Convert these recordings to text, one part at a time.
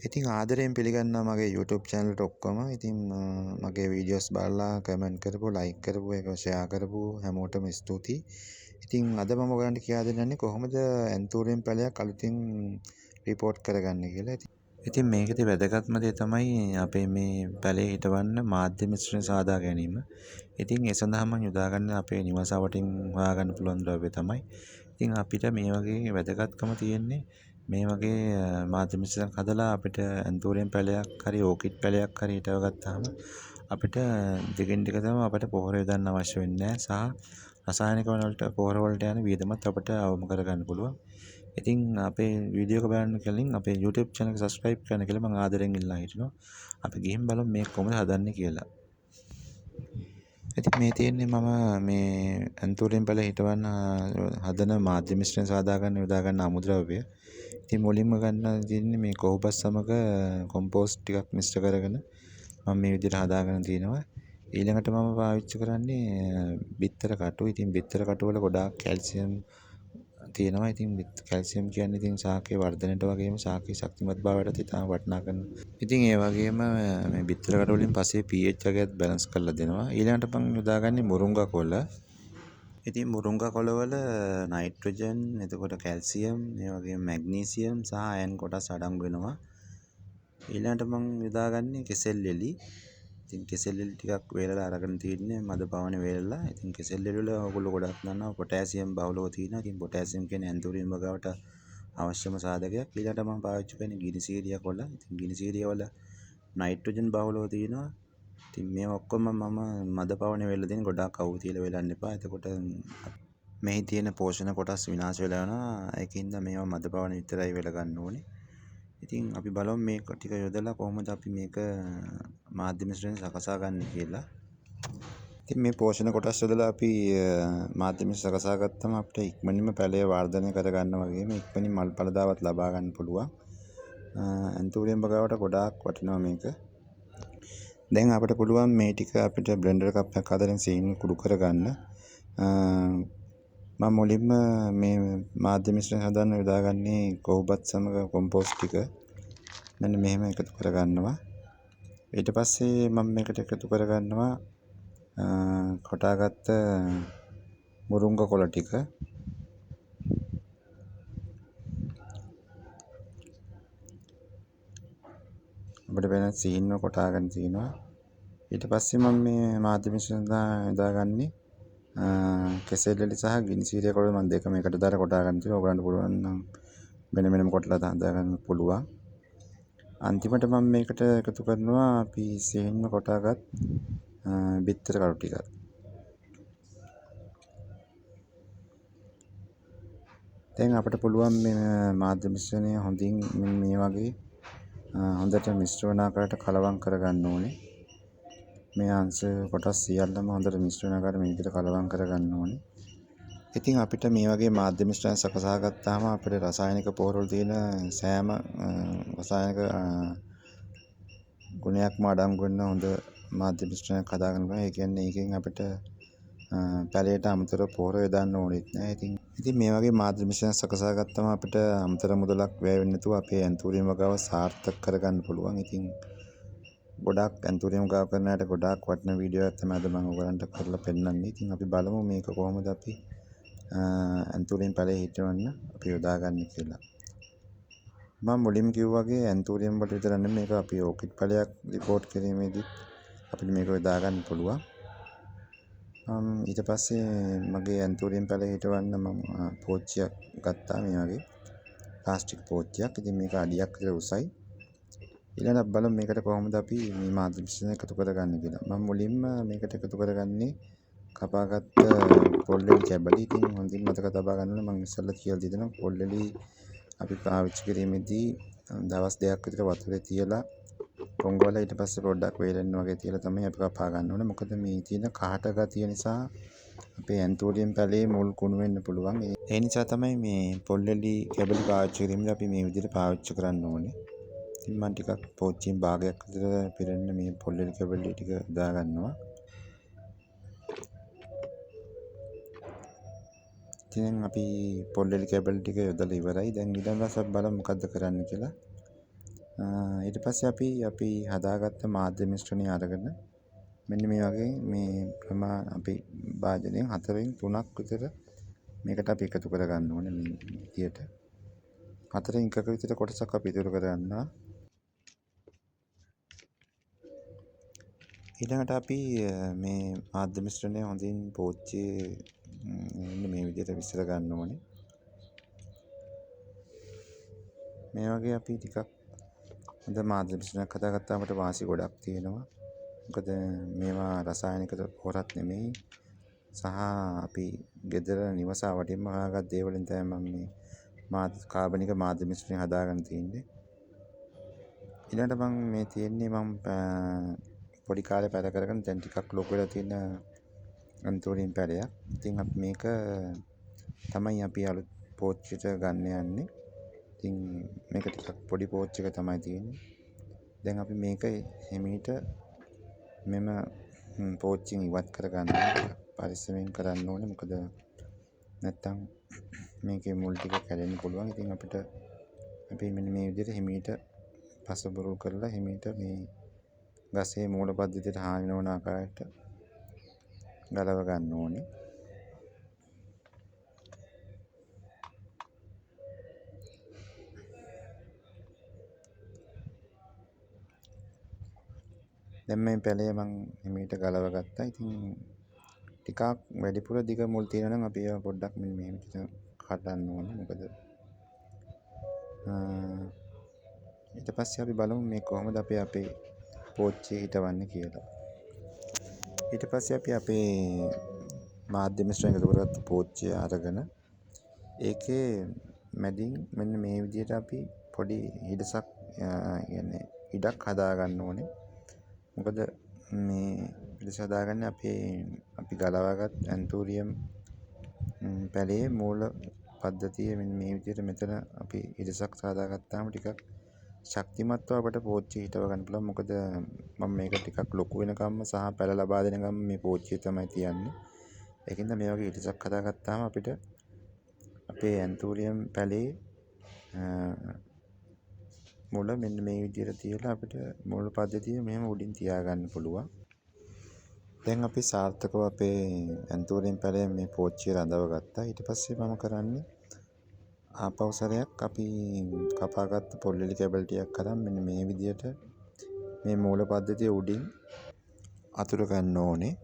ඉතින් ආදරයෙන් පිළිගන්නවා මගේ YouTube channel එකට ඔක්කොම. ඉතින් මගේ වීඩියෝස් බලලා කමෙන්ට් කරපු, ලයික් කරපු, ඒක ෂෙයා කරපු හැමෝටම ස්තුතියි. ඉතින් අද මම ඔයගලන්ට කියා දෙන්න යන්නේ කොහොමද ඇන්තූරියම් පැලයක් අලුතින් රිපෝට් කරගන්නේ කියලා. ඉතින් මේකෙදි වැදගත්ම දේ තමයි අපේ මේ පැලේ හිටවන්න මාධ්‍ය මිශ්‍රණය සාදා ගැනීම. ඉතින් ඒ සඳහා මම යොදාගන්නේ අපේ නිවාස වටින් හොයාගන්න පුළුවන් ද්‍රව්‍ය තමයි. ඉතින් අපිට මේ වගේ වැදගත්කම තියෙන්නේ මේ වගේ මාධ්‍ය මිශ්‍රණයක් හදලා අපිට ඇන්තූරියම් පැලයක් හරි ඕකිඩ් පැලයක් හරි හිටව ගත්තාම අපිට දිගින් දිගටම අපිට පොහොර යොදන්න අවශ්‍ය වෙන්නේ නැහැ සහ රසායනික වලට පොහොර වලට යන වියදමත් අපිට අවම කරගන්න පුළුවන්. ඉතින් අපේ වීඩියෝ එක බලන්න කලින් අපේ YouTube channel එක subscribe කරන්න කියලා මම ආදරෙන් ඉල්ලා හිටිනවා. අපි ගිහින් බලමු මේක කොහොමද හදන්නේ කියලා. ඉතින් මේ තියෙන්නේ මම මේ ඇන්තූරියම් පැල හිටවන්න හදන මාධ්‍ය මිශ්‍රණය සාදා ගන්න යොදා ගන්න අමුද්‍රව්‍ය. ඉතින් මුලින්ම ගන්න තියෙන්නේ මේ කොහුබස් සමග කොම්පෝස්ට් ටිකක් මිශ්‍ර කරගෙන මම මේ විදිහට හදාගෙන තිනවා. ඊළඟට මම පාවිච්චි කරන්නේ බිත්තර කටු. ඉතින් බිත්තර කටු වල ගොඩාක් කැල්සියම් තියෙනවා. ඉතින් කැල්සියම් කියන්නේ ඉතින් ශාකයේ වර්ධනයට වගේම ශාකයේ ශක්තිමත් භාවයටත් ඉතාම වටිනා කරනවා. ඉතින් ඒ වගේම මේ බිත්තර කටු වලින් පස්සේ pH එකත් බැලන්ස් කරලා දෙනවා. ඊළඟට මම යොදාගන්නේ මුරුංගා කොළ. ඉතින් මුරුංගා කොළවල නයිට්‍රජන්, එතකොට කැල්සියම්, ඒ වගේම මැග්නීසියම් සහ අයන් කොටස් අඩංගු වෙනවා. ඊළඟට මම යොදාගන්නේ කෙසෙල් එලි. ඉතින් කෙසෙල් එලි ටිකක් වේලලා අරගෙන තියෙන්නේ මද පවනේ වේලලා. ඉතින් කෙසෙල් එලි වල ඔයගොල්ලෝ ගොඩක් දන්නවා පොටෑසියම් බහුලව තියෙනවා. ඉතින් පොටෑසියම් කියන්නේ ඇන්තූරියම් වගාවට අවශ්‍යම සාධකයක්. ඊළඟට මම පාවිච්චි කරන්නේ ගිනිසීරිය කොළ. ඉතින් ගිනිසීරිය වල නයිට්‍රජන් බහුලව තියෙනවා. ඉතින් මේවා ඔක්කොම මම මද පවනේ වේලලා දෙන්නේ. ගොඩාක් අවු තියලා වේලන්න එපා. එතකොට මෙහි තියෙන පෝෂණ කොටස් විනාශ වෙලා යනවා. ඒකින්ද මේවා මද පවනේ විතරයි වේල ගන්න ඕනේ. ඉතින් අපි බලමු මේ ටික යොදලා කොහොමද අපි මේක මාධ්‍ය මිශ්‍රණය සකසා ගන්න කියලා. ඉතින් මේ පෝෂණ කොටස් යොදලා අපි මාධ්‍ය මිශ්‍රණය සකසා ගත්තම අපිට ඉක්මනින්ම පැලය වර්ධනය කරගන්න වගේම ඉක්මනින් මල් පළදාවත් ලබා ගන්න පුළුවන්. ඇන්තූරියම් වගාවට ගොඩාක් වටිනවා මේක. දැන් අපිට පුළුවන් මේ ටික අපිට බ්ලෙන්ඩර් කප් එකක් හදලා සීනි කුඩු කරගන්න. මම මුලින්ම මේ මාධ්‍ය මිශ්‍රණය හදන්න යොදාගන්නේ කොහුබත් සමග කොම්පෝස්ට් ටික. මෙන්න මෙහෙම එකතු කරගන්නවා. ඊට පස්සේ මම මේකට එකතු කරගන්නවා කොටාගත්ත මුරුංග කොළ ටික. අපිට වෙන සීන්ව කොටාගෙන තියෙනවා. ඊට පස්සේ මම මේ මාධ්‍ය මිශ්‍රණය යොදාගන්නේ කෙසෙල් එලි සහ ගිනිසීරිය කොළ මම දෙකම එකට දාලා කොටා ගන්න තියෙනවා. ඔයගලන්ට පුළුවන් නම් වෙන වෙනම කොටලා හදාගන්න පුළුවන්. අන්තිමට මම මේකට එකතු කරනවා අපි සීන්ව කොටාගත් බිත්තර කටු ටිකක්. දැන් අපිට පුළුවන් මේ මාධ්‍ය මිශ්‍රණය හොඳින් මේ වගේ හොඳට මිශ්‍ර වන ආකාරයට කලවම් කරගන්න ඕනේ. මේ අංශ කොටස් සියල්ලම හොඳට මිශ්‍ර වෙන ආකාරයට මේ විදිහට කලවම් කරගන්න ඕනේ. ඉතින් අපිට මේ වගේ මාධ්‍ය මිශ්‍රණ සකසා ගත්තාම අපිට රසායනික පොහොර වල තියෙන සෑම රසායනික ගුණයක්ම අඩංගු වෙන හොඳ මාධ්‍ය මිශ්‍රණයක් හදාගන්න පුළුවන්. ඒ කියන්නේ ඒකෙන් අපිට පැලයට අමතරව පොහොර යොදන්න ඕනෙත් නෑ. ඉතින් මේ වගේ මාධ්‍ය මිශ්‍රණ සකසා ගත්තම අපිට අමතර මුදලක් වැය වෙන්නේ නැතුව අපේ ඇන්තූරියම් වගාව සාර්ථක කරගන්න පුළුවන්. ඉතින් ගොඩාක් ඇන්තූරියම් වගාව කරන අයට ගොඩාක් වටින වීඩියෝ එකක් තමයි අද මම ඔයගලන්ට කරලා පෙන්නන්නේ. ඉතින් අපි බලමු මේක කොහොමද අපි ඇන්තූරියම් පැලේ හිටවන්න අපි යොදාගන්නේ කියලා. මම මුලින්ම කිව්වා වගේ ඇන්තූරියම් වලට විතර නෙමෙයි මේක අපි ඕකිඩ් පැලයක් රිපෝට් කිරීමේදීත් අපිට මේක යොදා ගන්න පුළුවන්. ඊට පස්සේ මගේ ඇන්තූරියම් පැලේ හිටවන්න මම පෝච්චියක් ගත්තා මේ වගේ ප්ලාස්ටික් පෝච්චියක්. ඉතින් මේක අඩියක් විතර උසයි. ඊළඟට අපි බලමු මේකට කොහොමද අපි මේ මාධ්‍ය මිශ්‍රණය එකතු කරගන්නේ කියලා. මම මුලින්ම මේකට එකතු කරගන්නේ කපාගත්ත පොල් එලි කැබලි. ඉතින් හොඳින් මතක තබා ගන්න ඕනේ මම ඉස්සෙල්ලා කියලා දෙනවා පොල් එලි අපි පාවිච්චි කිරීමේදී දවස් දෙකක් විතර වතුරේ තියලා පොඟවලා ඊට පස්සේ පොඩ්ඩක් වේලෙන්න වගේ තියලා තමයි අපි කපා ගන්න ඕනේ. මොකද මේ තියෙන කහට ගතිය නිසා අපේ ඇන්තූරියම් පැලේ මුල් කුණු වෙන්න පුළුවන්. ඒ නිසා තමයි මේ පොල් එලි කැබලි පාවිච්චි කිරීමේදී අපි මේ විදිහට පාවිච්චි කරන්න ඕනේ. ඉතින් මම ටිකක් පෝච්චියෙන් භාගයක් විතර පිරෙන්න මේ පොල් එලි කැබලි ටික දාගන්නවා. ඉතින් අපි පොල් එලි කැබලි ටික යොදලා ඉවරයි. දැන් ඊළඟට අපි බලමු මොකද්ද කරන්න කියලා. ඊට පස්සේ අපි අපි හදාගත්ත මාධ්‍ය මිශ්‍රණය අරගෙන මෙන්න මේ වගේ මේ ප්‍රමාණ අපි භාජනයෙන් 4න් 3ක් විතර මේකට අපි එකතු කරගන්න ඕනේ. මේ විදියට 4න් 1ක විතර කොටසක් අපි ඉතුරු කරගන්නවා. ඊළඟට අපි මේ මාධ්‍ය මිශ්‍රණය හොඳින් පෝච්චියේ මෙන්න මේ විදියට විසිර ගන්න ඕනේ. මේ වගේ අපි ටිකක් හොඳ මාධ්‍ය මිශ්‍රණයක් හදාගත්තාම අපිට වාසි ගොඩක් තියෙනවා. මොකද මේවා රසායනික පොහොරක් නෙමෙයි. සහ අපි ගෙදර නිවස වටින්ම හොයාගත් දේවලින් තමයි මම මේ කාබනික මාධ්‍ය මිශ්‍රණය හදාගන්න තියෙන්නේ. ඊළඟට මම මේ තියෙන්නේ මම පොඩි කාලේ පැල කරගෙන දැන් ටිකක් ලොකු වෙලා තියෙන ඇන්තූරියම් පැලයක්. ඉතින් අපි මේක තමයි අපි අලුත් පෝච්චියට ගන්න යන්නේ. ඉතින් මේක ටිකක් පොඩි පෝච්චි එක තමයි තියෙන්නේ. දැන් අපි මේක හිමීට මෙම පෝච්චියෙන් ඉවත් කරගන්න පරිස්සමෙන් කරන්න ඕනේ. මොකද නැත්තම් මේකේ මුල් ටික කැඩෙන්න පුළුවන්. ඉතින් අපිට අපි මෙන්න මේ විදිහට හිමීට පස බුරුල් කරලා හිමීට මේ ගසේ මූල පද්ධතියට හානි නොවන ආකාරයට ගලව ගන්න ඕනේ. දැන් මේ පැලය මං හිමීට ගලව ගත්තා. ඉතින් ටිකක් වැඩිපුර දිග මුල් තියෙනවා නම් අපි ඒවා පොඩ්ඩක් මෙන්න මෙහෙම විදිහට කඩන්න ඕනේ. මොකද ඊට පස්සේ අපි බලමු මේ කොහොමද අපි අපේ පෝච්චිය හිටවන්නේ කියලා. ඊට පස්සේ අපි අපේ මාධ්‍ය මිශ්‍රණය එකතු කරගත්ත පෝච්චිය අරගෙන ඒකේ මැදින් මෙන්න මේ විදිහට අපි පොඩි හිඩසක් يعني ඉඩක් හදාගන්න ඕනේ. මොකද මේ පිළිස හදාගන්නේ අපේ අපි ගලවාගත් ඇන්තූරියම් පැලේ මූල පද්ධතිය මෙන්න මේ විදිහට මෙතන අපි ඉඩසක් හදාගත්තාම ටිකක් ශක්තිමත්ව අපට පෝච්චිය හිටව ගන්න පුළුවන්. මොකද මම මේක ටිකක් ලොකු වෙනකම්ම සහ පැල ලබා දෙනකම්ම මේ පෝච්චිය තමයි තියන්නේ. ඒකින්ද මේ වගේ ඉඩසක් හදාගත්තාම අපිට අපේ ඇන්තූරියම් පැලේ මුල මෙන්න මේ විදිහට තියලා අපිට මූල පද්ධතිය මෙහෙම උඩින් තියාගන්න පුළුවන්. දැන් අපි සාර්ථකව අපේ ඇන්තූරියම් පැලය මේ පෝච්චිය රඳව ගත්තා. ඊට පස්සේ මම කරන්නේ ආපහු සැරයක් අපි කපාගත්ත පොල්ලෙලි කැබලි ටිකක් අරන් මෙන්න මේ විදිහට මේ මූල පද්ධතිය උඩින් අතුර ගන්න ඕනේ.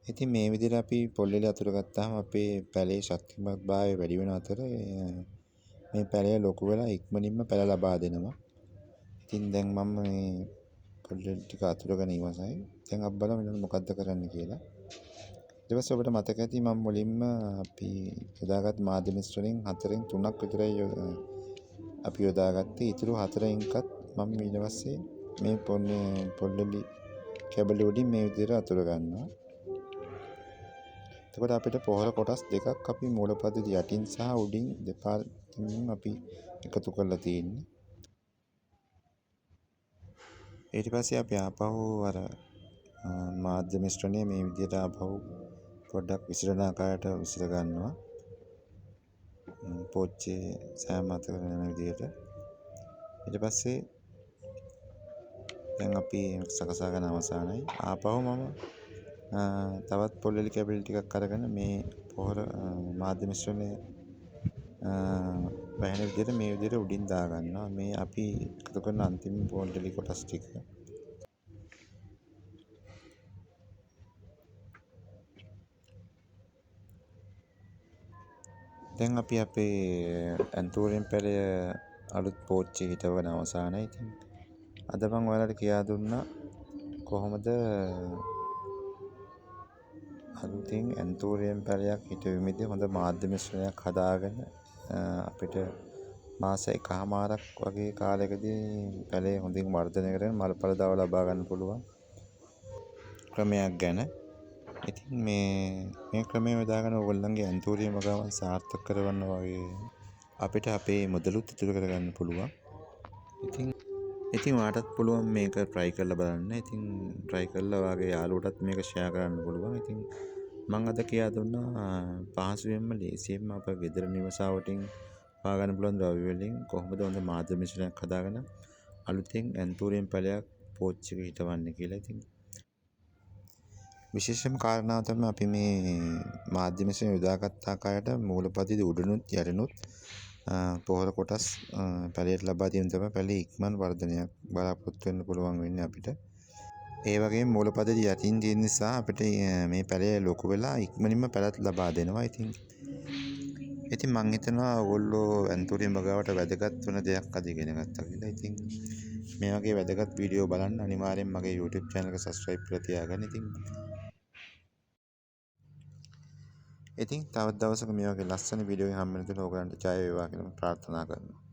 ඉතින් මේ විදිහට අපි පොල්ලෙලි අතුර ගත්තාම අපේ පැලේ ශක්තිමත් භාවය වැඩි වෙන අතර මේ පැලය ලොකු වෙලා ඉක්මනින්ම පැල ලබා දෙනවා. ඉතින් දැන් මම මේ පොල්ලෙලි ටික අතුරගෙන ඉවසයි. දැන් අපි බලමු ඊළඟට මොකද්ද කරන්න කියලා. ඊට පස්සේ ඔබට මතක ඇති මම මුලින්ම අපි යොදාගත් මාධ්‍ය මිශ්‍රණයෙන් 4න් 3ක් විතරයි අපි යොදාගත්තේ. ඉතුරු 4න් එකත් මම ඊට පස්සේ මේ පොල්ලෙලි කැබලි උඩින් මේ විදිහට අතුර ගන්නවා. එතකොට අපිට පොහොර කොටස් දෙකක් අපි මූල පද්ධතිය යටින් සහ උඩින් දෙපාර්ශ්වයෙන් අපි එකතු කරලා තියෙන්නේ. ඊට පස්සේ අපි ආපහු අර මාධ්‍ය මිශ්‍රණය මේ විදිහට ආපහු පොඩ්ඩක් විසිරෙන ආකාරයට විසිර ගන්නවා. පෝච්චියේ සෑම අතකට යන විදිහට. ඊට පස්සේ දැන් අපි සකසා ගන්න අවසానයි. ආපහු මම තවත් පොල්ලෙලි කැබලි ටිකක් අරගෙන මේ පොහොර මාධ්‍ය මිශ්‍රණය වැහෙන විදිහට මේ විදිහට උඩින් දා ගන්නවා. මේ අපි එකතු කරන අන්තිම පොල්ලෙලි කොටස් ටික. දැන් අපි අපේ ඇන්තූරියම් පැලය අලුත් පෝච්චිය හිටවගෙන අවසానයි. ඉතින් අද මම ඔයාලට කියා දුන්නා කොහොමද අලුතින් ඇන්තූරියම් පැලයක් හිටවීමේදී හොඳ මාධ්‍ය මිශ්‍රණයක් හදාගෙන අපිට මාස එකහමාරක් වගේ කාලයකදී පැලය හොඳින් වර්ධනය කරගෙන මල් ඵල දව ලබා ගන්න පුළුවන් ක්‍රමයක් ගැන. ඉතින් මේ ක්‍රමය යොදාගෙන ඔයගොල්ලන්ගේ ඇන්තූරියම් වගාවන් සාර්ථක කරවන්න වගේ අපිට අපේ මුදලුත් ඉතුරු කරගන්න පුළුවන්. ඉතින් ඔයාටත් පුළුවන් මේක try කරලා බලන්න. ඉතින් try කරලා ඔයාගේ යාළුවටත් මේක share කරන්න පුළුවන්. ඉතින් මං අද කියා දුන්නා පහසුවෙන්ම ලේසියෙන්ම අප ගෙදර නිවස වටින් හොයාගන්න පුළුවන් ද්‍රව්‍ය වලින් කොහොමද හොඳ මාධ්‍ය මිශ්‍රණයක් හදාගෙන අලුතෙන් ඇන්තූරියම් පැලයක් පෝච්චියක හිටවන්නේ කියලා. ඉතින් විශේෂම කාරණාව තමයි අපි මේ මාධ්‍ය මිශ්‍රණය යොදාගත් ආකාරයට මූලපද්ධතිය උඩිනුත් යටිනුත් පොහොර කොටස් පැලයට ලබා දීම තමයි පැලේ ඉක්මන් වර්ධනයක් බලාපොරොත්තු වෙන්න පුළුවන් වෙන්නේ අපිට. ඒ වගේම මූලපද්ධතිය යටින් තියෙන නිසා අපිට මේ පැලය ලොකු වෙලා ඉක්මනින්ම පැලත් ලබා දෙනවා. ඉතින් මං හිතනවා ඔයගොල්ලෝ ඇන්තූරියම් වගාවට වැදගත් වෙන දෙයක් අද ඉගෙන ගත්තා කියලා. ඉතින් මේ වගේ වැදගත් වීඩියෝ බලන්න අනිවාර්යෙන් මගේ YouTube channel එක subscribe කරලා තියාගන්න. ඉතින් තවත් දවසක මේ වගේ ලස්සන වීඩියෝ එකකින් හම්බ වෙනතුරු ඔයගොල්ලන්ට ජය වේවා කියලා මම ප්‍රාර්ථනා කරනවා.